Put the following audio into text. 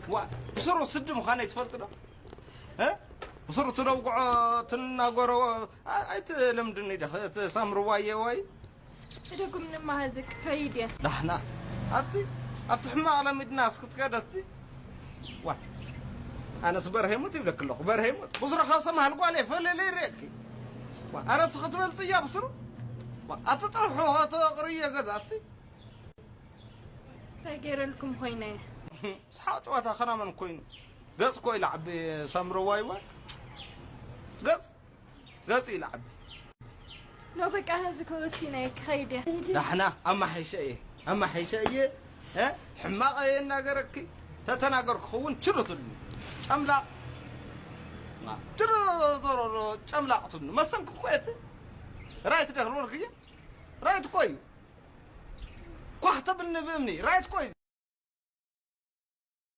ዋ ብስሩ ስዲ ምዃነይ ትፈልጥ ዶ? እ? ብስሩ ትደውግዖ ትናገሮ ኣ- ኣይትለምድኒ ዲኻ እቲ ሳምሪ ዋየ ዋይ። እደጉም ንማሃዝክ ከይድ እየ። ዳሕና ኣቲ ኣብቲ ሕማቕ ለሚድና እስክትከደቲ ዋ ኣነስ በርሄ ሙት ይብለክ ኣለኹ። በርሄ ሙት ብስሩ ካብ ሰማሃል ጓል እየ ፈለለ ይርእየኪ። ዋ ኣነስ ክትበልጽያ ብስሩ ዋ ኣቲ ጥርሑ ከተቕርየ ገዛእቲ እንታይ ገይረልኩም ኮይነ እየ። ስሓቕ ጨዋታ ከናመን ኮይኑ ገጽ ኮ ኢላ ዓቢ ሳምሪ ዋይ ዋይ ገጽ ገጽ ኢላ ዓቢ ኖ በቃ ህዚ ከወሲነ እየ ክኸይድ እየ። ዳሕና ኣማሓይሸ እየ ኣማሓይሸ እየ እ? ሕማቕ እየ እናገረኪ ተተናገር ክኸውን ችሉ ትብልኒ ጨምላቕ ችሉ ዞሮሮ ጨምላቕ ትብልኒ መሰልክ እኮ እቲ ራይት ደክልወልክ እየ ራይት እኮ እዩ ኳህ ተብልኒ ብእምኒ ራይት እኮ እዩ